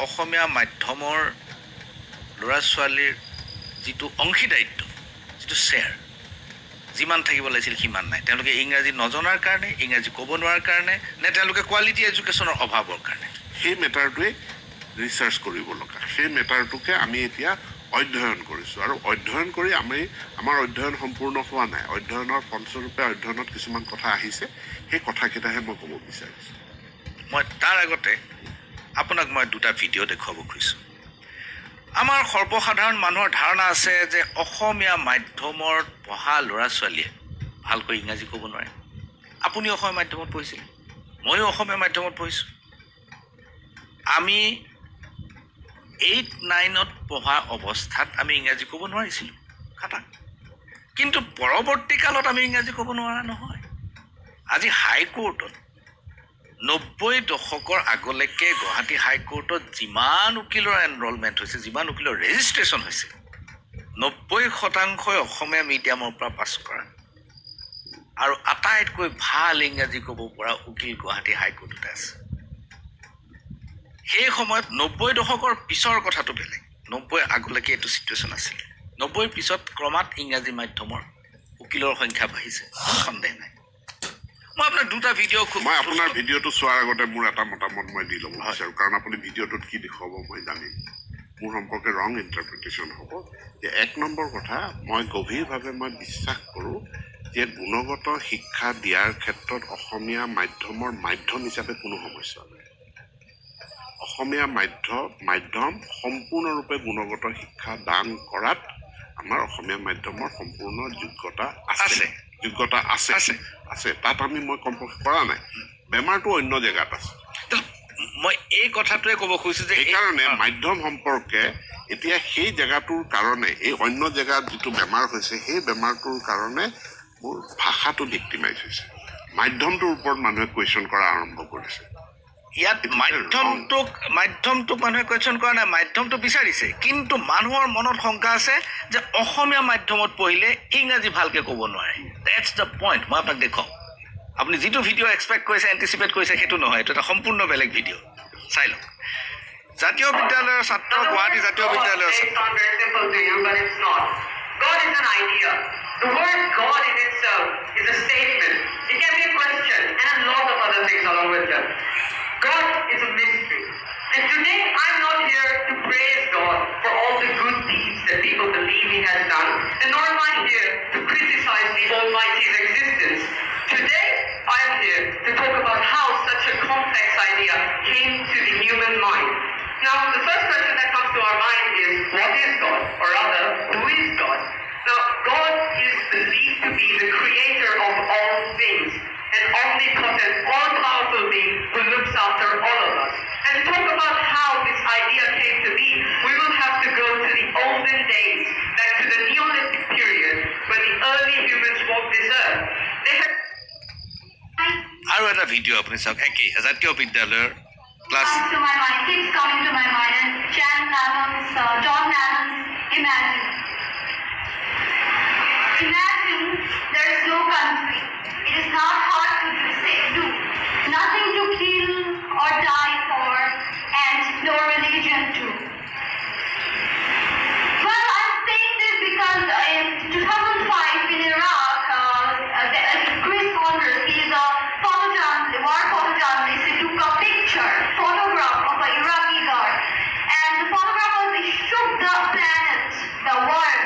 অসমীয়া মাধ্যমৰ ল'ৰা ছোৱালীৰ যিটো অংশীদাৰিত্ব, যিটো শ্বেয়াৰ, যিমান থাকিব লাগিছিল সিমান নাই। তেওঁলোকে ইংৰাজী নজনাৰ কাৰণে, ইংৰাজী ক'ব নোৱাৰাৰ কাৰণে নে তেওঁলোকে কোৱালিটি এডুকেশ্যনৰ অভাৱৰ কাৰণে? সেই মেটাৰটোৱে ৰিচাৰ্চ কৰিব লগা, সেই মেটাৰটোকে আমি এতিয়া অধ্যয়ন কৰিছোঁ আৰু অধ্যয়ন কৰি আমি আমাৰ অধ্যয়ন সম্পূৰ্ণ হোৱা নাই। অধ্যয়নৰ ফলস্বৰূপে অধ্যয়নত কিছুমান কথা আহিছে, সেই কথাকেইটাহে মই ক'ব বিচাৰিছোঁ। মই তাৰ আগতে আপোনাক মই দুটা ভিডিঅ' দেখুৱাব খুজিছোঁ। আমাৰ সৰ্বসাধাৰণ মানুহৰ ধাৰণা আছে যে অসমীয়া মাধ্যমত পঢ়া ল'ৰা ছোৱালীয়ে ভালকৈ ইংৰাজী ক'ব নোৱাৰে। আপুনি অসমীয়া মাধ্যমত পঢ়িছিলে, ময়ো অসমীয়া মাধ্যমত পঢ়িছোঁ। আমি এইট নাইনত পঢ়া অৱস্থাত আমি ইংৰাজী ক'ব নোৱাৰিছিলোঁ, খাটাং। কিন্তু পৰৱৰ্তী কালত আমি ইংৰাজী ক'ব নোৱাৰা নহয়। আজি হাইকোৰ্টত 90 দশকৰ আগলৈকে গুৱাহাটী হাইকোৰ্টত যিমান উকিলৰ এনৰলমেণ্ট হৈছে, যিমান উকিলৰ ৰেজিষ্ট্ৰেশ্যন হৈছে, 90%ই অসমীয়া মিডিয়ামৰ পৰা পাছ কৰা আৰু আটাইতকৈ ভাল ইংৰাজী ক'ব পৰা উকিল গুৱাহাটী হাইকোৰ্টতে আছে। সেই সময়ত 90 দশকৰ পিছৰ কথাটো বেলেগ, 90 আগলৈকে এইটো চিটুৱেশ্যন আছিল। 90ৰ পিছত ক্ৰমাৎ ইংৰাজী মাধ্যমৰ উকিলৰ সংখ্যা বাঢ়িছে, কোনো সন্দেহ নাই। মই আপোনাক দুটা ভিডিঅ' খুব মই আপোনাৰ ভিডিঅ'টো চোৱাৰ আগতে মোৰ এটা মতামত মই দি ল'ব বিচাৰোঁ, কাৰণ আপুনি ভিডিঅ'টোত কি দেখুৱাব মই জানিম, মোৰ সম্পৰ্কে ৰং ইণ্টাৰপ্ৰিটেশ্যন হ'ব। যে এক নম্বৰ কথা, মই গভীৰভাৱে মই বিশ্বাস কৰোঁ যে গুণগত শিক্ষা দিয়াৰ ক্ষেত্ৰত অসমীয়া মাধ্যমৰ মাধ্যম হিচাপে কোনো সমস্যা নাই। অসমীয়া মাধ্যম সম্পূৰ্ণৰূপে গুণগত শিক্ষা দান কৰাত আমাৰ অসমীয়া মাধ্যমৰ সম্পূৰ্ণ যোগ্যতা আছে। আছে। যোগ্যতা আছে। আছে। আছে, তাত আমি মই কম্প্ৰমাইজ কৰা নাই। বেমাৰটো অন্য জেগাত আছে। তো মই এই কথাটোৱে ক'ব খুজিছোঁ যে সেইকাৰণে মাধ্যম সম্পৰ্কে এতিয়া সেই জেগাটোৰ কাৰণে, এই অন্য জেগাত যিটো বেমাৰ হৈছে, সেই বেমাৰটোৰ কাৰণে মোৰ ভাষাটো ভিক্টিমাইজ হৈছে। মাধ্যমটোৰ ওপৰত মানুহে কুৱেশ্যন কৰা আৰম্ভ কৰিছে। ইয়াত মাধ্যমটোক মানুহে কুৱেশ্যন কৰা নাই, মাধ্যমটো বিচাৰিছে। কিন্তু মানুহৰ মনত শংকা আছে যে অসমীয়া মাধ্যমত পঢ়িলে ইংৰাজী ভালকে ক'ব নোৱাৰে। That's the point. মই আপোনাক দেখুৱাম, আপুনি যিটো ভিডিঅ' এক্সপেক্ট কৰিছে, এণ্টিচিপেট কৰিছে, সেইটো নহয়। এইটো এটা সম্পূৰ্ণ বেলেগ ভিডিঅ', চাই লওক। জাতীয় বিদ্যালয়ৰ ছাত্ৰ, গুৱাহাটী জাতীয় বিদ্যালয়ৰ May ছাত্ৰ। sound very simple to you, but it's not. God is an idea. The word God in itself is a statement. It can be a question and a lot of other things along with them. God is a mystery. And today I'm not here to praise God for all the good deeds that people believe He has done, and nor am I here to criticize the Almighty's existence. Today I am here to talk about how such a complex idea came to the human mind. Now, the first question that comes to our mind is, what is God? Or rather, who is God? Now, God is believed to be the creator of all things, an omnipotent, all-powerful being who looks after all of us. And to talk about how this idea came to be, we will have to go to the olden days, back to the Neolithic period, when the early humans walked this earth. They had আৰু এটা video' আপুনি চাওক, একেই জাতীয় বিদ্যালয়ৰ class Comes to my mind, keeps coming to my mind, and John Lennon's "Imagine". Imagine there is no country. It is not hard to do, say, do. Nothing to kill or die for, and no religion too. Well, I'm saying this because in 2005 in Iraq, Chris Saunders, he is a photojournalist, war photojournalist. He took a picture, photograph of an Iraqi girl, and the photograph was it shook the planet, the world.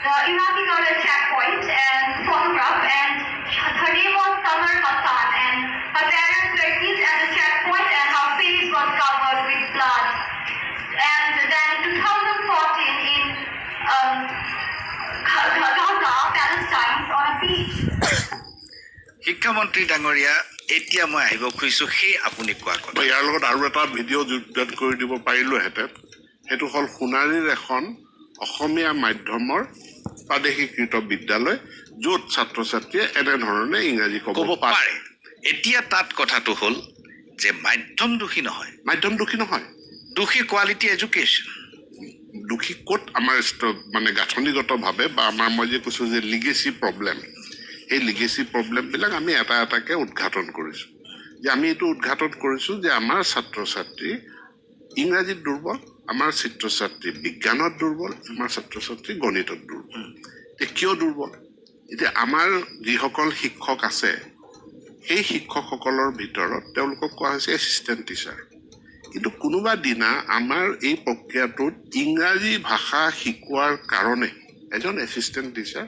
The Iraqi girl at checkpoint and photograph, and her name was Samar Hassan, and her parents were killed at the checkpoint, and her face was covered with blood. And then 2014 in Gaza, Palestine, on a beach. শিক্ষামন্ত্ৰী ডাঙৰীয়া, এতিয়া মই আহিব খুজিছোঁ সেই আপুনি কোৱা কথা। মই ইয়াৰ লগত আৰু এটা ভিডিঅ' যোগদান কৰি দিব পাৰিলোহেঁতেন। সেইটো হ'ল সোণাৰীৰ এখন অসমীয়া মাধ্যমৰ প্ৰাদেশিকৃত বিদ্যালয়, য'ত ছাত্ৰ ছাত্ৰীয়ে এনেধৰণে ইংৰাজী ক'ব ক'ব পাৰে। পাৰে। এতিয়া তাত কথাটো হ'ল যে মাধ্যম দোষী নহয়। মাধ্যম দোষী নহয়। দোষী কোৱালিটি এডুকেশ্যন। দোষী ক'ত? আমাৰ মানে গাঁথনিগতভাৱে বা আমাৰ মই যে কৈছোঁ যে লিগেচি প্ৰব্লেম, সেই লিগেচি প্ৰব্লেমবিলাক আমি এটা এটাকে উদঘাটন কৰিছোঁ। যে আমি এইটো উদঘাটন কৰিছোঁ যে আমাৰ ছাত্ৰ ছাত্ৰী ইংৰাজীত দুৰ্বল, আমাৰ ছাত্ৰ ছাত্ৰী বিজ্ঞানত দুৰ্বল, আমাৰ ছাত্ৰ ছাত্ৰী গণিতত দুৰ্বল। এতিয়া কিয় দুৰ্বল? এতিয়া আমাৰ যিসকল শিক্ষক আছে, সেই শিক্ষকসকলৰ ভিতৰত তেওঁলোকক কোৱা হৈছে এছিষ্টেণ্ট টিচাৰ। কিন্তু কোনোবা দিনা আমাৰ এই প্ৰক্ৰিয়াটোত ইংৰাজী ভাষা শিকোৱাৰ কাৰণে এজন এছিষ্টেণ্ট টিচাৰ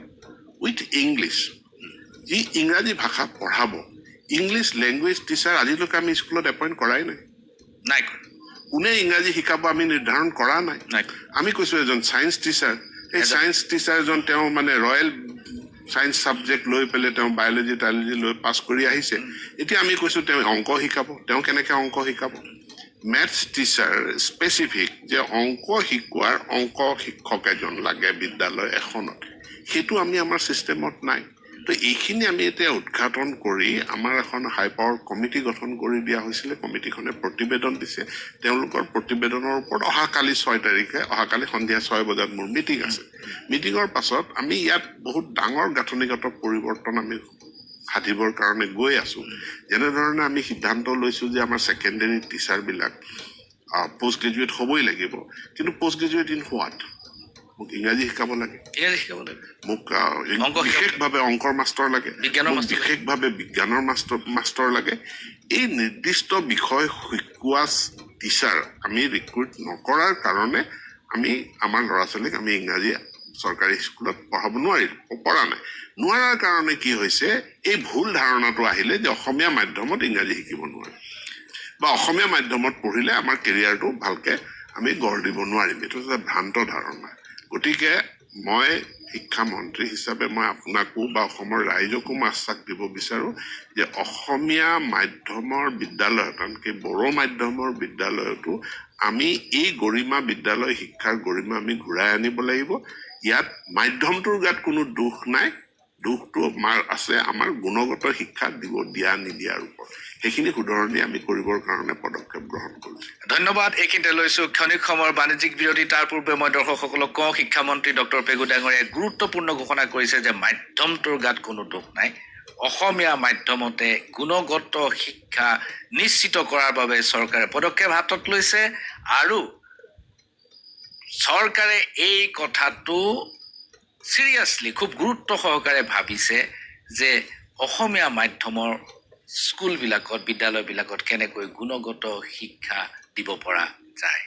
উইথ ইংলিছ, যি ইংৰাজী ভাষা পঢ়াব, ইংলিছ লেংগুৱেজ টিচাৰ আজিলৈকে আমি স্কুলত এপইণ্ট কৰাই নাই। নাই কৰা। কোনে ইংৰাজী শিকাব আমি নিৰ্ধাৰণ কৰা নাই। নাই কৰা। আমি কৈছোঁ এজন ছায়েন্স টিচাৰ, সেই ছায়েন্স টিচাৰজন তেওঁ মানে ৰয়েল ছায়েন্স ছাবজেক্ট লৈ পেলাই তেওঁ বায়'লজি টায়লজি লৈ পাছ কৰি আহিছে। এতিয়া আমি কৈছোঁ তেওঁ অংক শিকাব, তেওঁ কেনেকৈ অংক শিকাব? মেথছ টিচাৰ স্পেচিফিক যে অংক শিকোৱাৰ অংক শিক্ষক এজন লাগে বিদ্যালয় এখনত, সেইটো আমি আমাৰ ছিষ্টেমত নাই। তো এইখিনি আমি এতিয়া উদ্ঘাটন কৰি আমাৰ এখন হাই পাৱাৰ কমিটি গঠন কৰি দিয়া হৈছিলে। কমিটিখনে প্ৰতিবেদন দিছে। তেওঁলোকৰ প্ৰতিবেদনৰ ওপৰত অহাকালি 6 তাৰিখে, অহাকালি সন্ধিয়া 6 বজাত মোৰ মিটিং আছে। মিটিঙৰ পাছত আমি ইয়াত বহুত ডাঙৰ গাঁথনিগত পৰিৱৰ্তন আমি সাধিবৰ কাৰণে গৈ আছোঁ। যেনেধৰণে আমি সিদ্ধান্ত লৈছোঁ যে আমাৰ ছেকেণ্ডেৰী টিচাৰবিলাক পষ্ট গ্ৰেজুৱেট হ'বই লাগিব, কিন্তু পষ্ট গ্ৰেজুৱেট ইন what? মোক ইংৰাজী শিকাব লাগে, ইংৰাজী শিকাব লাগে, মোক অংক শিকাব। বিশেষভাৱে অংকৰ মাষ্টৰ লাগে, বিজ্ঞানৰ মোক মাষ্টৰ লাগে। বিশেষভাৱে বিজ্ঞানৰ মাষ্টৰ লাগে। এই নিৰ্দিষ্ট বিষয় শিকোৱা টিচাৰ আমি ৰিক্ৰুইট নকৰাৰ কাৰণে আমি আমাৰ ল'ৰা ছোৱালীক আমি ইংৰাজী চৰকাৰী স্কুলত পঢ়াব নোৱাৰিলোঁ, পৰা নাই। নোৱাৰাৰ কাৰণে কি হৈছে, এই ভুল ধাৰণাটো আহিলে যে অসমীয়া মাধ্যমত ইংৰাজী শিকিব নোৱাৰে বা অসমীয়া মাধ্যমত পঢ়িলে আমাৰ কেৰিয়াৰটো ভালকে আমি গঢ় দিব নোৱাৰিম। এইটো এটা ভ্ৰান্ত ধাৰণা। গতিকে মই শিক্ষামন্ত্ৰী হিচাপে মই আপোনাকো বা অসমৰ ৰাইজকো মই আশ্বাস দিব বিচাৰোঁ যে অসমীয়া মাধ্যমৰ বিদ্যালয়ত, আনকি বড়ো মাধ্যমৰ বিদ্যালয়তো আমি এই গৰিমা, বিদ্যালয় শিক্ষাৰ গৰিমা আমি ঘূৰাই আনিব লাগিব। ইয়াত মাধ্যমটোৰ গাত কোনো দোষ নাই, দোষটো আমাৰ আছে আমাৰ গুণগত শিক্ষা দিব দিয়া নিদিয়াৰ ওপৰত। সেইখিনি শুধৰণি আমি কৰিবৰ কাৰণে পদক্ষেপ গ্ৰহণ কৰিছোঁ। ধন্যবাদ। এইখিনিতে লৈছোঁ ক্ষণিক সময়ৰ বাণিজ্যিক বিৰতি। তাৰ পূৰ্বে মই দৰ্শকসকলক কওঁ, শিক্ষামন্ত্ৰী ডক্টৰ পেগু ডাঙৰীয়াই গুৰুত্বপূৰ্ণ ঘোষণা কৰিছে যে মাধ্যমটোৰ গাত কোনো দোষ নাই, অসমীয়া মাধ্যমতে গুণগত শিক্ষা নিশ্চিত কৰাৰ বাবে চৰকাৰে পদক্ষেপ হাতত লৈছে আৰু চৰকাৰে এই কথাটো চিৰিয়াছলি খুব গুৰুত্ব সহকাৰে ভাবিছে যে অসমীয়া মাধ্যমৰ স্কুলবিলাকত, বিদ্যালয়বিলাকত কেনেকৈ গুণগত শিক্ষা দিব পৰা যায়।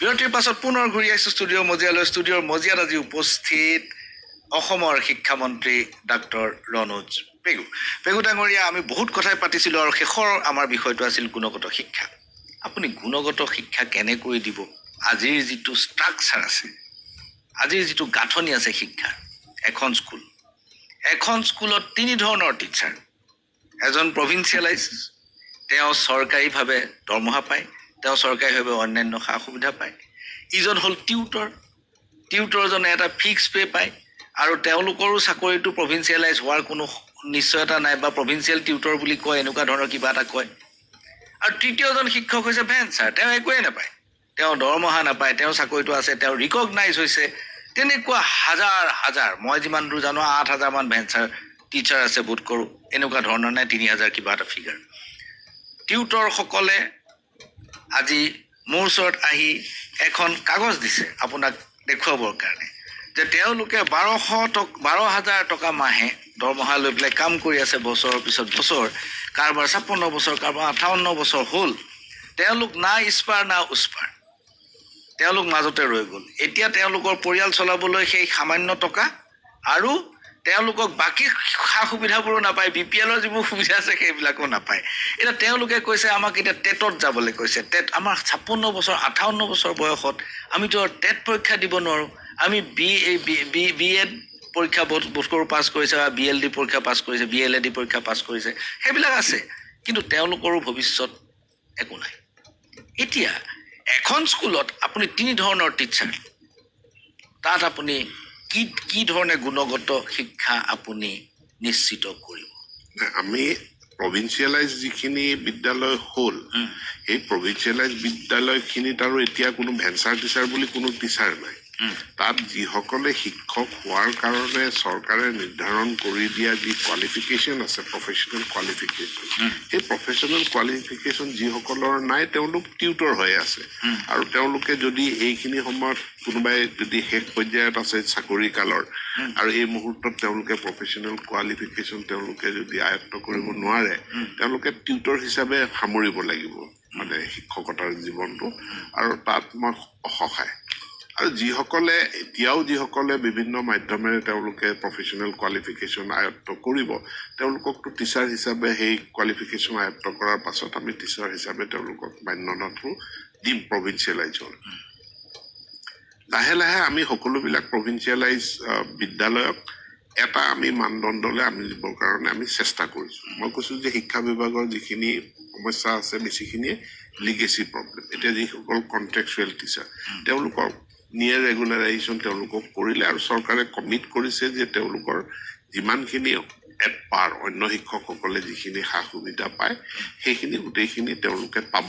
বিৰতিৰ পাছত পুনৰ ঘূৰি আহিছোঁ ষ্টুডিঅ'ৰ মজিয়ালৈ। ষ্টুডিঅ'ৰ মজিয়াত আজি উপস্থিত অসমৰ শিক্ষামন্ত্ৰী ডাক্তৰ ৰণোজ পেগু। পেগু ডাঙৰীয়া, আমি বহুত কথাই পাতিছিলোঁ আৰু শেষৰ আমাৰ বিষয়টো আছিল গুণগত শিক্ষা। আপুনি গুণগত শিক্ষা কেনেকৈ দিব? আজিৰ যিটো ষ্ট্ৰাকচাৰ আছে, আজিৰ যিটো গাঁথনি আছে শিক্ষাৰ, এখন স্কুলত তিনি ধৰণৰ টিচাৰ। এজন প্ৰভিঞ্চিয়েলাইজ, তেওঁ চৰকাৰীভাৱে দৰমহা পায়, তেওঁ চৰকাৰীভাৱে অন্যান্য সা সুবিধা পায়। ইজন হ'ল টিউটৰ, টিউটৰজনে এটা ফিক্স পে' পায় আৰু তেওঁলোকৰো চাকৰিটো প্ৰভিঞ্চিয়েলাইজ হোৱাৰ কোনো নিশ্চয়তা নাই, বা প্ৰভিঞ্চিয়েল টিউটৰ বুলি কয়, এনেকুৱা ধৰণৰ কিবা এটা কয়। আৰু তৃতীয়জন শিক্ষক হৈছে ভেঞ্চাৰ, তেওঁ একোৱেই নাপায়, তেওঁ দৰমহা নাপায়, তেওঁৰ চাকৰিটো আছে, তেওঁ ৰিকগনাইজ হৈছে। তেনেকুৱা হাজাৰ হাজাৰ, মই যিমান দূৰ জানো 8,000মান ভেঞ্চাৰ টিচাৰ আছে বোধ কৰোঁ, এনেকুৱা ধৰণৰ নাই, 3,000 কিবা এটা ফিগাৰ। টিউটৰসকলে আজি মোৰ ওচৰত আহি এখন কাগজ দিছে আপোনাক দেখুৱাবৰ কাৰণে যে তেওঁলোকে 12,000 টকা মাহে দৰমহা লৈ পেলাই কাম কৰি আছে বছৰৰ পিছত বছৰ, কাৰোবাৰ 56 বছৰ, কাৰোবাৰ 58 বছৰ হ'ল। তেওঁলোক না ইস্পাৰ না উস্পাৰ, তেওঁলোক মাজতে ৰৈ গ'ল। এতিয়া তেওঁলোকৰ পৰিয়াল চলাবলৈ সেই সামান্য টকা আৰু তেওঁলোকক বাকী সা সুবিধাবোৰো নাপায়, বি পি এলৰ যিবোৰ সুবিধা আছে সেইবিলাকো নাপায়। এতিয়া তেওঁলোকে কৈছে আমাক এতিয়া টেটত যাবলৈ কৈছে। টেট আমাৰ 56 বছৰ 58 বছৰ বয়সত আমিতো আৰু টেট পৰীক্ষা দিব নোৱাৰোঁ। আমি B A B B Ed পৰীক্ষা বোধ কৰোঁ পাছ কৰিছে, বা বি এল ডি পৰীক্ষা পাছ কৰিছে, বি এল এ ডি পৰীক্ষা পাছ কৰিছে, সেইবিলাক আছে, কিন্তু তেওঁলোকৰো ভৱিষ্যত একো নাই। এতিয়া এখন স্কুলত আপুনি তিনি ধৰণৰ টিচাৰ, তাত আপুনি কি কি ধৰণে গুণগত শিক্ষা আপুনি নিশ্চিত কৰিব? আমি প্ৰভিঞ্চিয়েলাইজ যিখিনি বিদ্যালয় হ'ল, সেই প্ৰভিঞ্চিয়েলাইজ বিদ্যালয়খিনিত আৰু এতিয়া কোনো ভেঞ্চাৰ টিচাৰ বুলি কোনো টিচাৰ নাই। তাত যিসকলে শিক্ষক হোৱাৰ কাৰণে চৰকাৰে নিৰ্ধাৰণ কৰি দিয়া যি কোৱালিফিকেশ্যন আছে, প্ৰফেচনেল কোৱালিফিকেশ্যন, সেই প্ৰফেচনেল কোৱালিফিকেশ্যন যিসকলৰ নাই, তেওঁলোক টিউটৰ হৈ আছে। আৰু তেওঁলোকে যদি এইখিনি সময়ত কোনোবাই যদি শেষ পৰ্যায়ত আছে চাকৰি কালৰ আৰু এই মুহূৰ্তত তেওঁলোকে প্ৰফেচনেল কোৱালিফিকেশ্যন তেওঁলোকে যদি আয়ত্ব কৰিব নোৱাৰে, তেওঁলোকে টিউটৰ হিচাপে সামৰিব লাগিব মানে শিক্ষকতাৰ জীৱনটো, আৰু তাত মই অসহায়। আৰু যিসকলে এতিয়াও যিসকলে বিভিন্ন মাধ্যমেৰে তেওঁলোকে প্ৰফেচনেল কোৱালিফিকেশ্যন আয়ত্ব কৰিব, তেওঁলোককতো টিচাৰ হিচাপে সেই কোৱালিফিকেশ্যন আয়ত্ব কৰাৰ পাছত আমি টিচাৰ হিচাপে তেওঁলোকক মান্যতাটো দিম। প্ৰভিঞ্চিয়েলাইজ হ'ল, লাহে লাহে আমি সকলোবিলাক প্ৰভিঞ্চিয়েলাইজ বিদ্যালয়ক এটা আমি মানদণ্ডলৈ আমি দিবৰ কাৰণে আমি চেষ্টা কৰিছোঁ। মই কৈছোঁ যে শিক্ষা বিভাগৰ যিখিনি সমস্যা আছে, বেছিখিনিয়ে লিগেচি প্ৰব্লেম। এতিয়া যিসকল কণ্ট্ৰেকচুৱেল টিচাৰ, তেওঁলোকক নিয়েৰ ৰেগুলাৰাইজেশ্যন তেওঁলোকক কৰিলে আৰু চৰকাৰে কমিট কৰিছে যে তেওঁলোকৰ যিমানখিনি এট পাৰ অন্য শিক্ষকসকলে যিখিনি সা সুবিধা পায়, সেইখিনি গোটেইখিনি তেওঁলোকে পাব।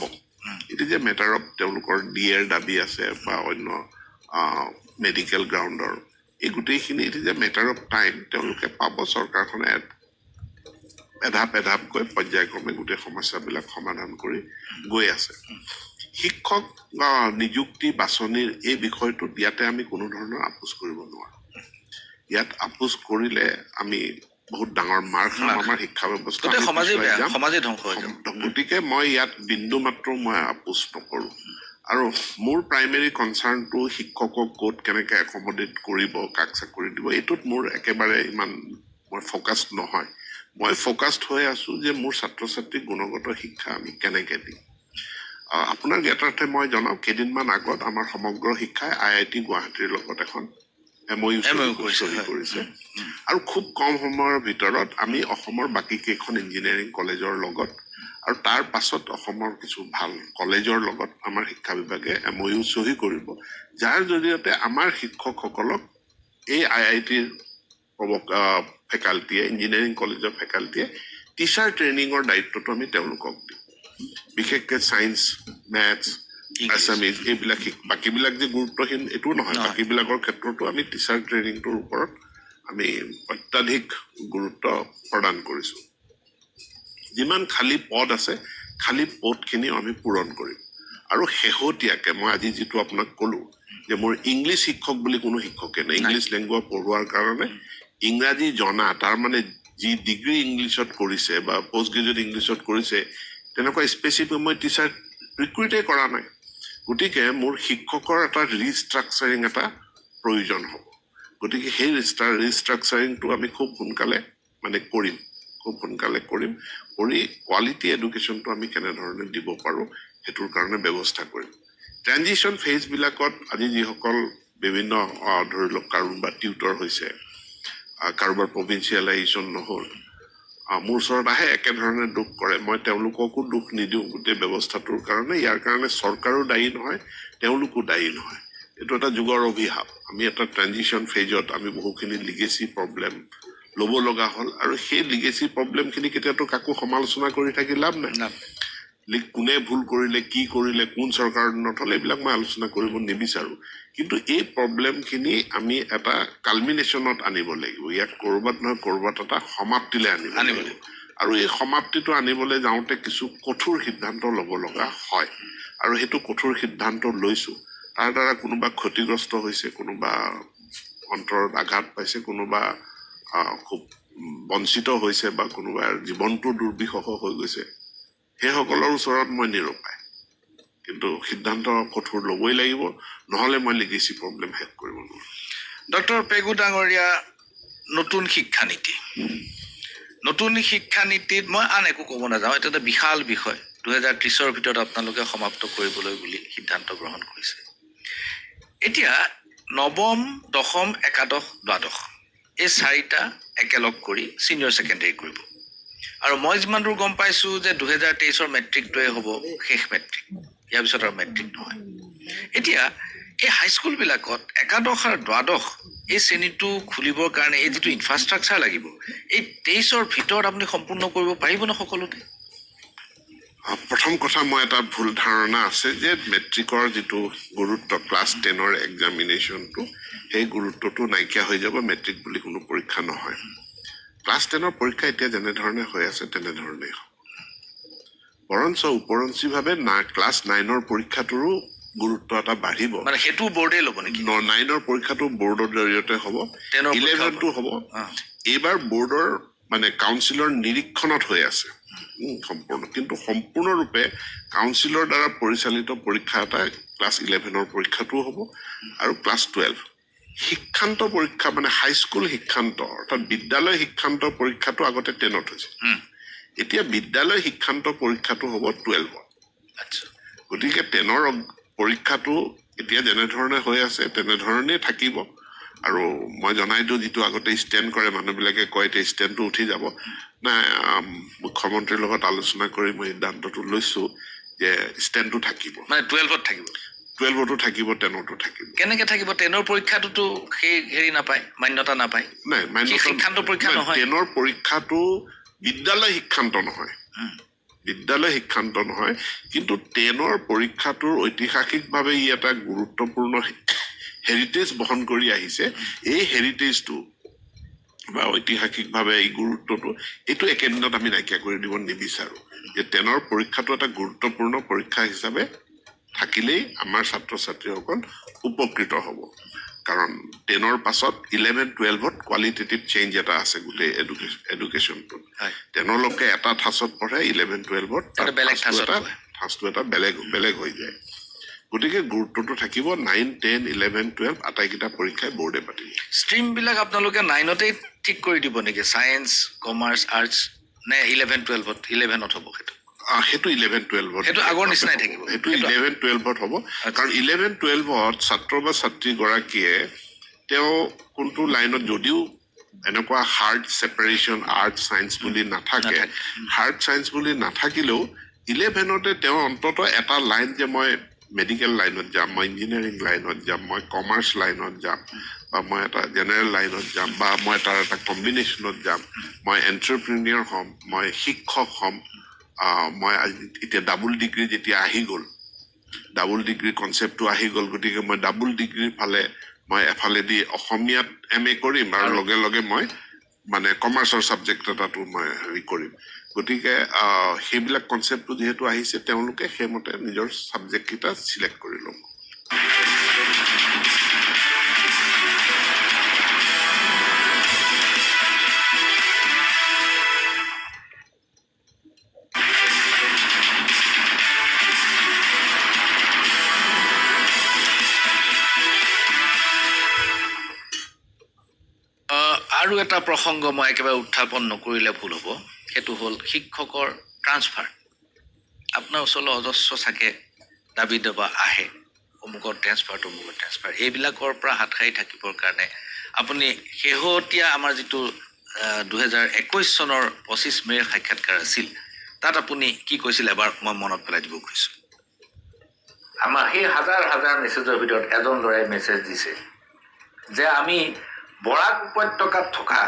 It is a matter of তেওঁলোকৰ ডি এৰ দাবী আছে বা অন্য মেডিকেল গ্ৰাউণ্ডৰ, এই গোটেইখিনি it is a matter of time, তেওঁলোকে পাব। চৰকাৰখনে এধাপ এধাপকৈ পৰ্যায়ক্ৰমে গোটেই সমস্যাবিলাক সমাধান কৰি গৈ আছে। শিক্ষক নিযুক্তি বাছনিৰ এই বিষয়টোত ইয়াতে আমি কোনো ধৰণৰ আপোচ কৰিব নোৱাৰোঁ। ইয়াত আপোচ কৰিলে আমি বহুত ডাঙৰ মাৰ খাম। আমাৰ শিক্ষা ব্যৱস্থা গোটেই আমি সমাজেই পিছুৱাই বেয়া যাম। সমাজেই ধ্বংস হৈ যাব। গতিকে মই ইয়াত বিন্দু মাত্ৰ মই আপোচ নকৰোঁ। আৰু মোৰ প্ৰাইমেৰী কনচাৰ্ণটো শিক্ষকক ক'ত কেনেকৈ একমডেট কৰিব, কাক চাকৰি দিব, এইটোত মোৰ একেবাৰে ইমান মই ফ'কাছড নহয়। মই ফ'কাছড হৈ আছোঁ যে মোৰ ছাত্ৰ ছাত্ৰীক গুণগত শিক্ষা আমি কেনেকৈ দিম। আপোনাৰ জ্ঞাতাৰ্থে মই জনাওঁ, কেইদিনমান আগত আমাৰ সমগ্ৰ শিক্ষাই আইআইটি গুৱাহাটীৰ লগত এখন এমঅ'ইউ MOU কৰিছে, চহী কৰিছে আৰু খুব কম সময়ৰ ভিতৰত আমি অসমৰ বাকী কেইখন ইঞ্জিনিয়াৰিং কলেজৰ লগত আৰু তাৰ পাছত অসমৰ কিছু ভাল কলেজৰ লগত আমাৰ শিক্ষা বিভাগে এমঅ'ইউ চহী কৰিব, যাৰ জৰিয়তে আমাৰ শিক্ষকসকলক এই আইআইটিৰ ফেকাল্টিয়ে, ইঞ্জিনিয়াৰিং কলেজৰ ফেকাল্টিয়ে টিচাৰ ট্ৰেইনিঙৰ দায়িত্বটো আমি তেওঁলোকক দিম। বিশেষকৈ ছায়েন্স, মেথছ, আছামিজ এইবিলাক বাকীবিলাক যে গুৰুত্বহীন এইটোও নহয়। নহয়। বাকীবিলাকৰ ক্ষেত্ৰতো আমি টিচাৰ ট্ৰেইনিংটোৰ ওপৰত আমি অত্যাধিক গুৰুত্ব প্ৰদান কৰিছোঁ। যিমান খালী পদ আছে, খালী পদখিনিও আমি পূৰণ কৰিম। আৰু শেহতীয়াকে মই আজি যিটো আপোনাক ক'লোঁ যে মোৰ ইংলিছ শিক্ষক বুলি কোনো শিক্ষকে নাই, ইংলিছ লেংগুৱেজ পঢ়োৱাৰ কাৰণে ইংৰাজী জনা, তাৰমানে যি ডিগ্ৰী ইংলিছত কৰিছে বা পষ্ট গ্ৰেজুৱেট ইংলিছত কৰিছে, তেনেকুৱা স্পেচিফিক মই টিচাৰ ৰিক্ৰুইটেই কৰা নাই। গতিকে মোৰ শিক্ষকৰ এটা ৰিষ্ট্ৰাকচাৰিং এটা প্ৰয়োজন হ'ব। গতিকে সেই ৰিষ্ট্ৰাকচাৰিংটো আমি খুব সোনকালে মানে কৰিম, খুব সোনকালে কৰিম। কৰি কোৱালিটি এডুকেশ্যনটো আমি কেনেধৰণে দিব পাৰোঁ, সেইটোৰ কাৰণে ব্যৱস্থা কৰিম। ট্ৰেনজিশ্যন ফেজবিলাকত আজি যিসকল বিভিন্ন ধৰি লওক কাৰোবাৰ টিউটৰ হৈছে, কাৰোবাৰ প্ৰভিঞ্চিয়েলাইজেশ্যন নহ'ল, মোৰ ওচৰত আহে, একেধৰণে দুখ কৰে। মই তেওঁলোককো দুখ নিদিওঁ গোটেই ব্যৱস্থাটোৰ কাৰণে। ইয়াৰ কাৰণে চৰকাৰো দায়ী নহয়, তেওঁলোকো দায়ী নহয়। এইটো এটা যুগৰ অভিশাপ। আমি এটা ট্ৰেনজিশ্যন ফেজত আমি বহুখিনি লিগেচি প্ৰব্লেম ল'ব লগা হ'ল আৰু সেই লিগেচি প্ৰব্লেমখিনি কেতিয়াতো কাকো সমালোচনা কৰি থাকি লাভ নাই। কোনে ভুল কৰিলে, কি কৰিলে, কোন চৰকাৰৰ দিনত হ'ল, এইবিলাক মই আলোচনা কৰিব নিবিচাৰোঁ। কিন্তু এই প্ৰব্লেমখিনি আমি এটা কালমিনেশ্যনত আনিব লাগিব। ইয়াক ক'ৰবাত নহয় ক'ৰবাত এটা সমাপ্তিলৈ আনিব আনিব লাগিব। আৰু এই সমাপ্তিটো আনিবলৈ যাওঁতে কিছু কঠোৰ সিদ্ধান্ত ল'ব লগা হয় আৰু সেইটো কঠোৰ সিদ্ধান্ত লৈছোঁ। তাৰ দ্বাৰা কোনোবা ক্ষতিগ্ৰস্ত হৈছে, কোনোবা অন্তৰত আঘাত পাইছে, কোনোবা খুব বঞ্চিত হৈছে বা কোনোবাৰ জীৱনটো দুৰ্বিষহ হৈ গৈছে, সেইসকলৰ ওচৰত মই নিৰুপায়। কিন্তু সিদ্ধান্ত কঠোৰ ল'বই লাগিব, নহ'লে মই লিগেচি প্ৰব্লেম শেষ কৰিব নোৱাৰোঁ। ডক্টৰ পেগু ডাঙৰীয়া, নতুন শিক্ষানীতি, নতুন শিক্ষানীতিত মই আন একো ক'ব নাযাওঁ, এইটো এটা বিশাল বিষয়। 2030ৰ ভিতৰত আপোনালোকে সমাপ্ত কৰিবলৈ বুলি সিদ্ধান্ত গ্ৰহণ কৰিছে। এতিয়া নৱম, দশম, একাদশ, দ্বাদশ এই চাৰিটা একেলগ কৰি ছিনিয়ৰ ছেকেণ্ডেৰী কৰিব। আৰু মই যিমান দূৰ গম পাইছোঁ যে 2023ৰ মেট্ৰিকটোৱে হ'ব শেষ মেট্ৰিক, ইয়াৰ পিছত আৰু মেট্ৰিক নহয়। এতিয়া এই হাইস্কুলবিলাকত একাদশ আৰু দ্বাদশ এই শ্ৰেণীটো খুলিবৰ কাৰণে এই যিটো ইনফ্ৰাষ্ট্ৰাকচাৰ লাগিব, এই 23ৰ ভিতৰত আপুনি সম্পূৰ্ণ কৰিব পাৰিবনে সকলোতে? প্ৰথম কথা, মই এটা ভুল ধাৰণা আছে যে মেট্ৰিকৰ যিটো গুৰুত্ব, ক্লাছ 10ৰ এক্সামিনেশ্যনটো, সেই গুৰুত্বটো নাইকিয়া হৈ যাব, মেট্ৰিক বুলি কোনো পৰীক্ষা নহয়। ক্লাছ 10ৰ পৰীক্ষা এতিয়া যেনেধৰণে হৈ আছে তেনেধৰণেই হ'ব, বৰঞ্চ উপৰঞ্চিভাৱে না ক্লাছ 9ৰ পৰীক্ষাটোৰো গুৰুত্ব এটা বাঢ়িব। মানে সেইটো বৰ্ডেই ল'ব নেকি? 9ৰ পৰীক্ষাটো বৰ্ডৰ জৰিয়তে হ'ব, 10ৰ পৰীক্ষা 11টো হ'ব। এইবাৰ বৰ্ডৰ মানে কাউন্সিলৰ নিৰীক্ষণত হৈ আছে সম্পূৰ্ণ, কিন্তু সম্পূৰ্ণৰূপে কাউন্সিলৰ দ্বাৰা পৰিচালিত পৰীক্ষা এটা ক্লাছ 11ৰ পৰীক্ষাটোও হ'ব। আৰু ক্লাছ 12 শিক্ষান্ত পৰীক্ষা, মানে হাইস্কুল শিক্ষান্ত অৰ্থাৎ বিদ্যালয় শিক্ষান্ত পৰীক্ষাটো আগতে 10ত হৈছে, এতিয়া বিদ্যালয় শিক্ষান্ত পৰীক্ষাটো হ'ব 12ত। গতিকে 10ৰ পৰীক্ষাটো এতিয়া যেনেধৰণে হৈ আছে তেনেধৰণেই থাকিব। আৰু মই জনাই দিওঁ, যিটো আগতে ষ্টেণ্ড কৰে মানুহবিলাকে কয় এতিয়া ষ্টেণ্ডটো উঠি যাব, নাই, মুখ্যমন্ত্ৰীৰ লগত আলোচনা কৰি মই সিদ্ধান্তটো লৈছোঁ যে ষ্টেণ্ডটো থাকিব। মানে 12ত থাকিব? 12তো থাকিব, 10তো থাকিব। কেনেকে থাকিব? 10ৰ পৰীক্ষাটোতো সেই হেৰি নাপায়, মান্যতা নাপায়। নাই, মান্যতা শিক্ষান্ত পৰীক্ষা নাই, নহয়। 10ৰ পৰীক্ষাটো বিদ্যালয় শিক্ষান্ত নহয়, বিদ্যালয় শিক্ষান্ত নহয়, কিন্তু 10ৰ পৰীক্ষাটোৰ ঐতিহাসিকভাৱে ই এটা গুৰুত্বপূৰ্ণ হেৰিটেজ বহন কৰি আহিছে। এই হেৰিটেজটো বা ঐতিহাসিকভাৱে এই গুৰুত্বটো, এইটো একেদিনত আমি নাইকিয়া কৰি দিব নিবিচাৰোঁ। যে 10ৰ পৰীক্ষাটো এটা গুৰুত্বপূৰ্ণ পৰীক্ষা হিচাপে থাকিলেই আমাৰ ছাত্ৰ ছাত্ৰীসকল উপকৃত হ'ব। কাৰণ 10ৰ পাছত 11 12ত কোৱালিটেটিভ চেঞ্জ এটা আছে গোটেই এডুকেশ্যনটোত। 10লৈকে এটা ঠাঁচত পঢ়ে, 11 12ত এটা বেলেগ ঠাঁচত পঢ়ে। ঠাঁচটো এটা বেলেগ হৈ যায়। গতিকে গুৰুত্বটো থাকিব। 9 10 11 12 আটাইকেইটা পৰীক্ষাই বৰ্ডে পাতিব। ষ্ট্ৰীমবিলাক আপোনালোকে 9তেই ঠিক কৰি দিব নেকি? ছায়েন্স, কমাৰ্চ, আৰ্টছ, নে 11 12ত? 11ত হ'ব সেইটো? সেইটো 11 12ত। সেইটো আগৰ নিচিনাই থাকিব। সেইটো 11 12ত হ'ব। কাৰণ 11 12ত ছাত্ৰ বা ছাত্ৰীগৰাকীয়ে তেওঁ কোনটো লাইনত, যদিও এনেকুৱা হাৰ্ড ছেপাৰেশ্যন আৰ্টছ ছায়েন্স বুলি নাথাকে, হাৰ্ড ছায়েন্স বুলি নাথাকিলেও 11তে তেওঁ অন্ততঃ এটা লাইন যে মই মেডিকেল লাইনত যাম, মই ইঞ্জিনিয়াৰিং লাইনত যাম, মই কমাৰ্চ লাইনত যাম, বা মই এটা জেনেৰেল লাইনত যাম, বা মই তাৰ এটা কম্বিনেশ্যনত যাম, মই এণ্টাৰপ্ৰিনিয়ৰ হ'ম, মই শিক্ষক হ'ম, মই আজি এতিয়া ডাবুল ডিগ্ৰী যেতিয়া আহি গ'ল, ডাবুল ডিগ্ৰী কনচেপ্টটো আহি গ'ল, গতিকে মই ডাবুল ডিগ্ৰীৰ ফালে মই এফালেদি অসমীয়াত এম এ কৰিম আৰু লগে লগে মই মানে কমাৰ্চৰ ছাবজেক্ট এটাতো মই হেৰি কৰিম। গতিকে সেইবিলাক কনচেপ্টটো যিহেতু আহিছে, তেওঁলোকে সেইমতে নিজৰ ছাবজেক্টকেইটা চিলেক্ট কৰি ল'ব। আৰু এটা প্ৰসংগ মই একেবাৰে উত্থাপন নকৰিলে ভুল হ'ব, সেইটো হ'ল শিক্ষকৰ ট্ৰান্সফাৰ। আপোনাৰ ওচৰলৈ অজস্ৰ চাগে দাবী দবা আহে, অমুকৰ ট্ৰেন্সফাৰ, তমুকৰ ট্ৰেন্সফাৰ, এইবিলাকৰ পৰা হাত সাৰি থাকিবৰ কাৰণে আপুনি শেহতীয়া আমাৰ যিটো 2021 চনৰ 25 মে'ৰ সাক্ষাৎকাৰ আছিল, তাত আপুনি কি কৈছিল এবাৰ মই মনত পেলাই দিব খুজিছোঁ। আমাৰ সেই হাজাৰ হাজাৰ মেছেজৰ ভিতৰত এজন ল'ৰাই মেছেজ দিছে যে আমি বৰাক উপত্যকাত থকা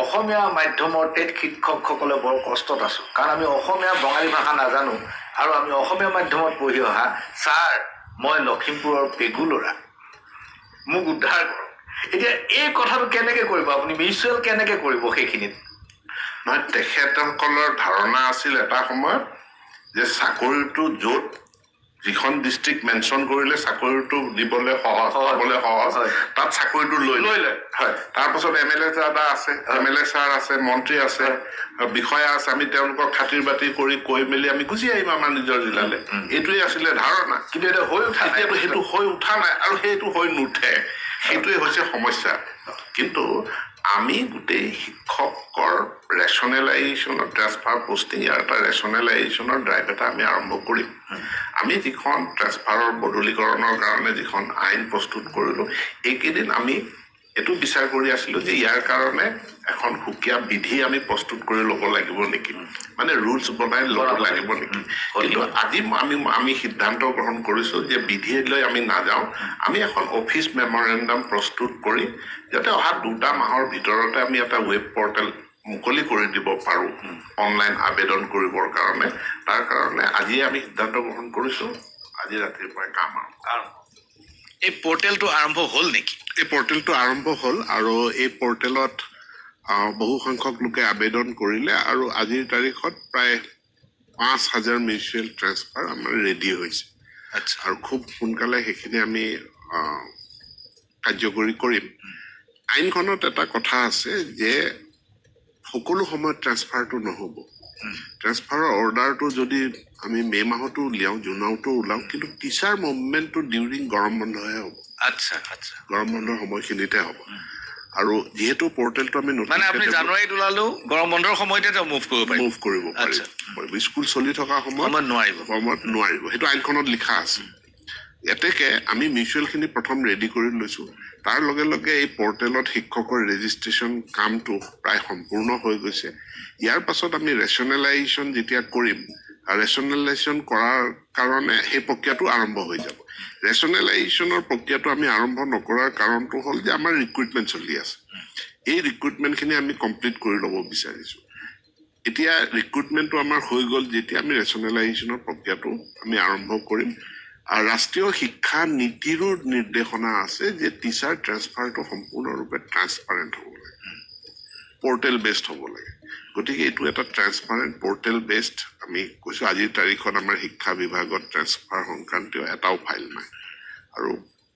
অসমীয়া মাধ্যমৰ টেট শিক্ষকসকলে বৰ কষ্টত আছোঁ, কাৰণ আমি অসমীয়া বঙালী ভাষা নাজানো আৰু আমি অসমীয়া মাধ্যমত পঢ়ি অহা। ছাৰ, মই লখিমপুৰৰ পেগু ল'ৰা, মোক উদ্ধাৰ কৰক। এতিয়া এই কথাটো কেনেকৈ কৰিব আপুনি, মিউচুৱেল কেনেকৈ কৰিব সেইখিনিত? নহয়, তেখেতসকলৰ ধাৰণা আছিল এটা সময়ত যে চাকৰিটো য'ত যিখন ডিষ্ট্ৰিক্ট মেনশ্যন কৰিলে চাকৰিটো দিবলৈ সহজ, পাবলৈ সহজ, তাত চাকৰিটো লৈ লৈ লয়। তাৰপাছত এম এল এ দাদা আছে, এম এল এ ছাৰ আছে, মন্ত্ৰী আছে, বিষয়া আছে, আমি তেওঁলোকক খাতিৰ বাতিৰ কৰি কৈ মেলি আমি গুচি আহিম আমাৰ নিজৰ জিলালৈ। এইটোৱে আছিলে ধাৰণা। কিন্তু এতিয়া হৈ উঠা নাই। এতিয়াতো সেইটো হৈ উঠা নাই আৰু সেইটো হৈ নুঠে, সেইটোৱে হৈছে সমস্যা। কিন্তু আমি গোটেই শিক্ষকৰ ৰেচনেলাইজেশ্যনৰ ট্ৰেন্সফাৰ পষ্টিং, ইয়াৰ এটা ৰেচনেলাইজেশ্যনৰ ড্ৰাইভ এটা আমি আৰম্ভ কৰিম। আমি যিখন ট্ৰেন্সফাৰৰ বদলীকৰণৰ কাৰণে যিখন আইন প্ৰস্তুত কৰিলোঁ, এইকেইদিন আমি এইটো বিচাৰ কৰি আছিলোঁ যে ইয়াৰ কাৰণে এখন সুকীয়া বিধি আমি প্ৰস্তুত কৰি ল'ব লাগিব নেকি, মানে ৰুলছ বনাই ল'ব বনাব লাগিব নেকি। হ'ল। কিন্তু আজি আমি আমি সিদ্ধান্ত গ্ৰহণ কৰিছোঁ যে বিধিলৈ আমি নাযাওঁ, আমি এখন অফিচ মেমৰেণ্ডাম প্ৰস্তুত কৰি যাতে অহা 2টা মাহৰ ভিতৰতে আমি এটা ৱেব পৰ্টেল মুকলি কৰি দিব পাৰোঁ অনলাইন আবেদন কৰিবৰ কাৰণে। তাৰ কাৰণে আজিয়ে আমি সিদ্ধান্ত গ্ৰহণ কৰিছোঁ, আজি ৰাতিৰ পৰাই কাম আৰম্ভ। আৰম্ভ। এই পৰ্টেলটো আৰম্ভ হ'ল নেকি? এই পৰ্টেলটো আৰম্ভ হ'ল আৰু এই পৰ্টেলত বহু সংখ্যক লোকে আবেদন কৰিলে আৰু আজিৰ তাৰিখত প্ৰায় 5000 মিউচুৱেল ট্ৰেন্সফাৰ আমাৰ ৰেডি হৈছে। আৰু খুব সোনকালে সেইখিনি আমি কাৰ্যকৰী কৰিম। আইনখনত এটা কথা আছে যে সকলো সময়ত ট্ৰেন্সফাৰটো নহ'ব। ট্ৰেন্সফাৰৰ অৰ্ডাৰটো যদি আমি মে' মাহতো উলিয়াওঁ, জুনতো ওলাওঁ, কিন্তু টিচাৰ মুভমেণ্টটো ডিউৰিং গৰম বন্ধহে হ'ব। আচ্ছা আচ্ছা গৰম বন্ধৰ সময়খিনিতে হ'ব। আৰু যিহেতু পৰ্টেলটো আমি মানে আপুনি জানুৱাৰীত ওলালেও গৰম বন্ধৰ সময়তে তেওঁ মুভ কৰিব পাৰিব। মুভ কৰিব পাৰিব। স্কুল চলি থকা সময়ত সময়ত নোৱাৰিব। সময়ত নোৱাৰিব, সেইটো আইনখনত লিখা আছে। এতেকে আমি মিউচুৱেলখিনি প্ৰথম ৰেডি কৰি লৈছোঁ। তাৰ লগে লগে এই পৰ্টেলত শিক্ষকৰ ৰেজিষ্ট্ৰেশ্যন কামটো প্ৰায় সম্পূৰ্ণ হৈ গৈছে। ইয়াৰ পাছত আমি ৰেচনেলাইজেশ্যন যেতিয়া কৰিম, ৰেচনেলাইজেশ্যন কৰাৰ কাৰণে সেই প্ৰক্ৰিয়াটো আৰম্ভ হৈ যাব। ৰেচনেলাইজেশ্যনৰ প্ৰক্ৰিয়াটো আমি আৰম্ভ নকৰাৰ কাৰণটো হ'ল যে আমাৰ ৰিক্ৰুইটমেণ্ট চলি আছে। এই ৰিক্ৰুইটমেণ্টখিনি আমি কমপ্লিট কৰি ল'ব বিচাৰিছোঁ। এতিয়া ৰিক্ৰুইটমেণ্টটো আমাৰ হৈ গ'ল যেতিয়া আমি ৰেচনেলাইজেশ্যনৰ প্ৰক্ৰিয়াটো আমি আৰম্ভ কৰিম। আৰু ৰাষ্ট্ৰীয় শিক্ষা নীতিৰো নিৰ্দেশনা আছে যে টিচাৰ ট্ৰেন্সফাৰটো সম্পূৰ্ণৰূপে ট্ৰান্সপাৰেণ্ট হ'ব লাগে, পৰ্টেল বেছড হ'ব লাগে। গতিকে এইটো এটা ট্ৰান্সপাৰেণ্ট পৰ্টেল বেছড আমি কৈছোঁ। আজিৰ তাৰিখত আমাৰ শিক্ষা বিভাগত ট্ৰেন্সফাৰ সংক্ৰান্তীয় এটাও ফাইল নাই আৰু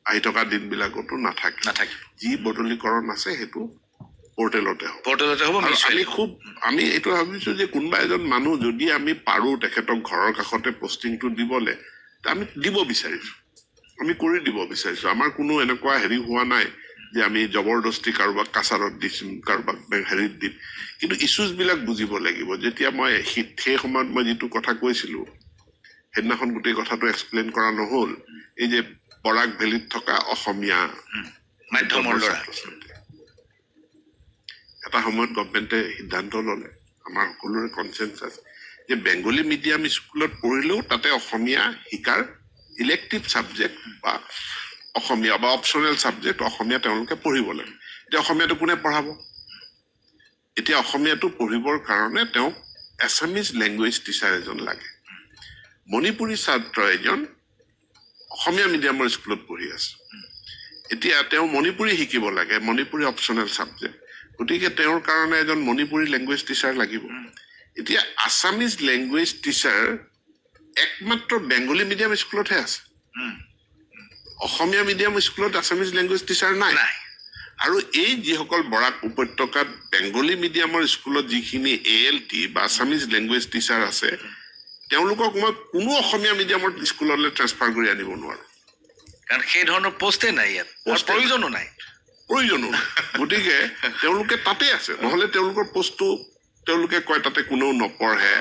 আহি থকা দিনবিলাকতো নাথাকে। নাথাকিব। যি বদলীকৰণ আছে সেইটো পৰ্টেলতে হ'ব। পৰ্টেলতে হ'ব। আৰু মিউচুৱেল। আমি এইটো ভাবিছোঁ যে কোনোবা এজন মানুহ যদি আমি পাৰোঁ তেখেতক ঘৰৰ কাষতে পষ্টিংটো দিবলৈ, আমি দিব বিচাৰিছোঁ, আমি কৰি দিব বিচাৰিছোঁ। আমাৰ কোনো এনেকুৱা হেৰি হোৱা নাই যে আমি জবৰদস্তি কাৰোবাক কাছাৰত দিছোঁ, কাৰোবাক হেৰিত দিম। কিন্তু ইছ্যুজবিলাক বুজিব লাগিব। যেতিয়া মই সেই সময়ত মই যিটো কথা কৈছিলোঁ, সেইদিনাখন গোটেই কথাটো এক্সপ্লেইন কৰা নহ'ল। এই যে বৰাক ভেলীত থকা অসমীয়া মাধ্যমৰ ল'ৰা ছাত্ৰ-ছাত্ৰী, এটা সময়ত গভমেণ্টে সিদ্ধান্ত ল'লে, আমাৰ সকলোৰে কনচেনচাছ যে বেংগলী মিডিয়াম স্কুলত পঢ়িলেও তাতে অসমীয়া শিকাৰ ইলেক্টিভ ছাবজেক্ট বা অসমীয়া বা অপশ্যনেল ছাবজেক্ট অসমীয়া তেওঁলোকে পঢ়িব লাগে। এতিয়া অসমীয়াটো কোনে পঢ়াব? এতিয়া অসমীয়াটো পঢ়িবৰ কাৰণে তেওঁক এছামিজ লেংগুৱেজ টিচাৰ এজন লাগে। মণিপুৰী ছাত্ৰ এজন অসমীয়া মিডিয়ামৰ স্কুলত পঢ়ি আছে, এতিয়া তেওঁ মণিপুৰী শিকিব লাগে, মণিপুৰী অপশ্যনেল ছাবজেক্ট, গতিকে তেওঁৰ কাৰণে এজন মণিপুৰী লেংগুৱেজ টিচাৰ লাগিব। এতিয়া আছামিজ লেংগুৱেজ টিচাৰ একমাত্ৰ বেংগলী মিডিয়াম স্কুলতহে আছে। অসমীয়া মিডিয়াম স্কুলত আছামিজ লেংগুৱেজ টিচাৰ নাই। নাই। আৰু এই যিসকল বৰাক উপত্যকাত বেংগলী মিডিয়ামৰ স্কুলত যিখিনি এ এল টি বা আছামিজ লেংগুৱেজ টিচাৰ আছে, তেওঁলোকক মই কোনো অসমীয়া মিডিয়ামৰ স্কুললৈ ট্ৰেন্সফাৰ কৰি আনিব নোৱাৰোঁ। কাৰণ সেই ধৰণৰ পষ্টেই নাই ইয়াত আৰু পোষ্টেই নাই। প্ৰয়োজনো নাই। প্ৰয়োজনো নাই। গতিকে তেওঁলোকে তাতে আছে, নহ'লে তেওঁলোকৰ পষ্টটো তেওঁলোকে কয় তাতে কোনেও নপঢ়ে,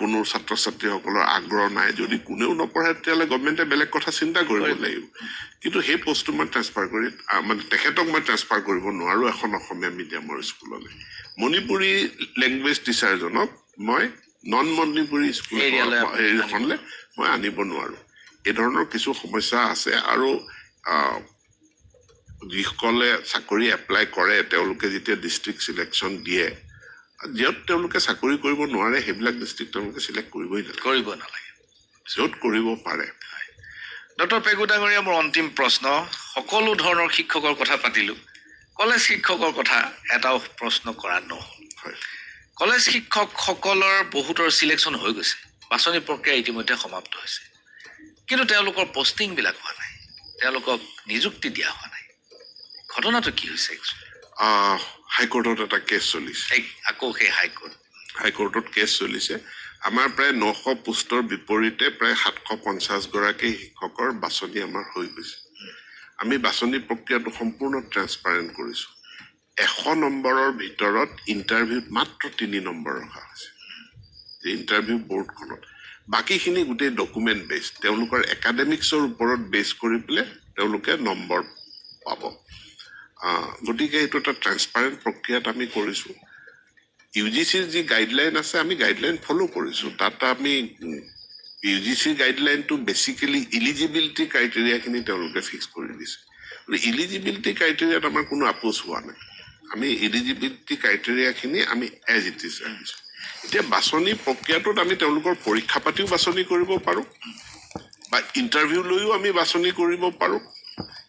কোনো ছাত্ৰ ছাত্ৰীসকলৰ আগ্ৰহ নাই। যদি কোনেও নপঢ়ে, তেতিয়াহ'লে গভমেণ্টে বেলেগ কথা চিন্তা কৰিব লাগিব। কিন্তু সেই পষ্টটো মই ট্ৰেন্সফাৰ কৰি মানে তেখেতক মই ট্ৰেন্সফাৰ কৰিব নোৱাৰোঁ এখন অসমীয়া মিডিয়ামৰ স্কুললৈ। মণিপুৰী লেংগুৱেজ টিচাৰজনক মই নন মণিপুৰী স্কুল এৰিয়ালৈ এৰিয়াখনলৈ মই আনিব নোৱাৰোঁ। এই ধৰণৰ কিছু সমস্যা আছে। আৰু যিসকলে চাকৰি এপ্লাই কৰে, তেওঁলোকে যেতিয়া ডিষ্ট্ৰিক্ট চিলেকশ্যন দিয়ে, য'ত তেওঁলোকে চাকৰি কৰিব নোৱাৰে সেইবিলাক ডিষ্ট্ৰিক্ট তেওঁলোকে চিলেক্ট কৰিবই নালাগে। কৰিব নালাগে। য'ত কৰিব পাৰে। ডক্টৰ পেগু ডাঙৰীয়া, মোৰ অন্তিম প্ৰশ্ন। সকলো ধৰণৰ শিক্ষকৰ কথা পাতিলোঁ, কলেজ শিক্ষকৰ কথা এটাও প্ৰশ্ন কৰা নহ'ল। হয়। কলেজ শিক্ষকসকলৰ বহুতৰ চিলেকশ্যন হৈ গৈছে, বাছনি প্ৰক্ৰিয়া ইতিমধ্যে সমাপ্ত হৈছে, কিন্তু তেওঁলোকৰ পষ্টিংবিলাক হোৱা নাই, তেওঁলোকক নিযুক্তি দিয়া হোৱা নাই। ঘটনাটো কি হৈছে একচুৱেলি? হাইকোৰ্টত এটা কেছ চলিছে। এই আকৌ সেই হাইকোৰ্ট। হাইকোৰ্টত কেছ চলিছে। আমাৰ প্ৰায় 900 পোষ্টৰ বিপৰীতে প্ৰায় 750 গৰাকী শিক্ষকৰ বাছনি আমাৰ হৈ গৈছে। আমি বাছনি প্ৰক্ৰিয়াটো সম্পূৰ্ণ ট্ৰেন্সপাৰেণ্ট কৰিছোঁ। 100 নম্বৰৰ ভিতৰত ইণ্টাৰভিউত মাত্ৰ 3 নম্বৰ ৰখা হৈছে ইণ্টাৰভিউ বৰ্ডখনত। বাকীখিনি গোটেই ডকুমেণ্ট বেছ, তেওঁলোকৰ একাডেমিক্সৰ ওপৰত বেছ কৰি পেলাই তেওঁলোকে নম্বৰ পাব। গতিকে এইটো এটা ট্ৰেন্সপাৰেণ্ট প্ৰক্ৰিয়াত আমি কৰিছোঁ। ইউজিচিৰ যি গাইডলাইন আছে, আমি গাইডলাইন ফ'ল' কৰিছোঁ। তাত আমি ইউজিচিৰ গাইডলাইনটো বেচিকেলি ইলিজিবিলিটি ক্ৰাইটেৰিয়াখিনি তেওঁলোকে ফিক্স কৰি দিছে। গতিকে ইলিজিবিলিটি ক্ৰাইটেৰিয়াত আমাৰ কোনো আপোচ হোৱা নাই। আমি ইলিজিবিলিটি ক্ৰাইটেৰিয়াখিনি আমি এজ it is ৰাখিছোঁ। এতিয়া বাছনি প্ৰক্ৰিয়াটোত আমি তেওঁলোকৰ পৰীক্ষা পাতিও বাছনি কৰিব পাৰোঁ বা ইণ্টাৰভিউ লৈও আমি বাছনি কৰিব পাৰোঁ।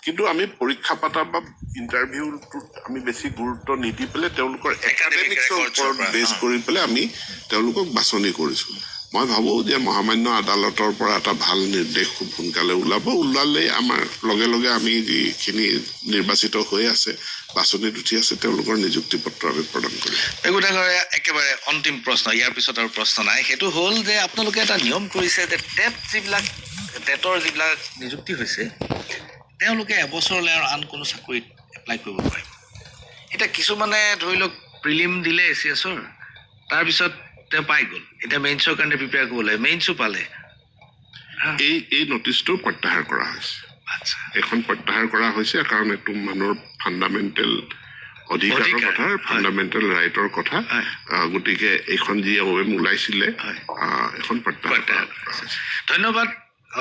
কিন্তু আমি পৰীক্ষা পাতা বা ইণ্টাৰভিউটোত আমি বেছি গুৰুত্ব নিদি পেলাই তেওঁলোকৰ একাডেমিক্সৰ records ৰ ওপৰত পৰা, বেছ কৰি পেলাই আমি তেওঁলোকক বাছনি কৰিছোঁ। মই ভাবোঁ যে মহামান্য আদালতৰ পৰা এটা ভাল নিৰ্দেশ খুব সোনকালে ওলাব। ওলালেই আমাৰ লগে লগে আমি যিখিনি নিৰ্বাচিত হৈ আছে, বাছনিত উঠি আছে, তেওঁলোকৰ নিযুক্তি পত্ৰ আমি প্ৰদান কৰিম। পেগু ডাঙৰীয়া, একেবাৰে অন্তিম প্ৰশ্ন, ইয়াৰ পিছত আৰু প্ৰশ্ন নাই। সেইটো হ'ল যে আপোনালোকে এটা নিয়ম কৰিছে যে টেট যিবিলাক টেটৰ যিবিলাক নিযুক্তি হৈছে, তেওঁলোকে এবছৰলৈ আৰু আন কোনো চাকৰিত এপ্লাই কৰিব নোৱাৰিব। এতিয়া কিছুমানে ধৰি লওক প্ৰিলিম দিলে এচিএছৰ, তাৰপিছত তেওঁ পাই গ'ল, এতিয়া মেইনছৰ কাৰণে প্ৰিপেয়াৰ কৰিব লাগে, মেইনছো পালে। এই নটিচটো প্ৰত্যাহাৰ কৰা হৈছে। এইখন প্ৰত্যাহাৰ কৰা হৈছে, কাৰণ এইটো মানুহৰ ফাণ্ডামেণ্টেল অধিকাৰৰ অধিকাৰ, কথা, ফাণ্ডামেণ্টেল ৰাইটৰ কথা। গতিকে এইখন যি অ' এম ওলাইছিলে, এইখন প্ৰত্যাহাৰ প্ৰত্যাহাৰ কৰা হৈছে। ধন্যবাদ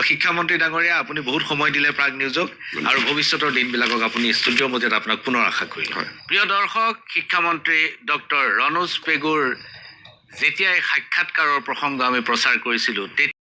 শিক্ষামন্ত্ৰী ডাঙৰীয়া, আপুনি বহুত সময় দিলে প্ৰাগ নিউজক আৰু ভৱিষ্যতৰ দিনবিলাকক আপুনি ষ্টুডিঅ'ৰ মজিয়াত আপোনাক পুনৰ আশা কৰিলোঁ। প্ৰিয় দৰ্শক, শিক্ষামন্ত্ৰী ডক্টৰ ৰণোজ পেগুৰ যেতিয়াই সাক্ষাৎকাৰৰ প্ৰসংগ আমি প্ৰচাৰ কৰিছিলোঁ, তেতিয়া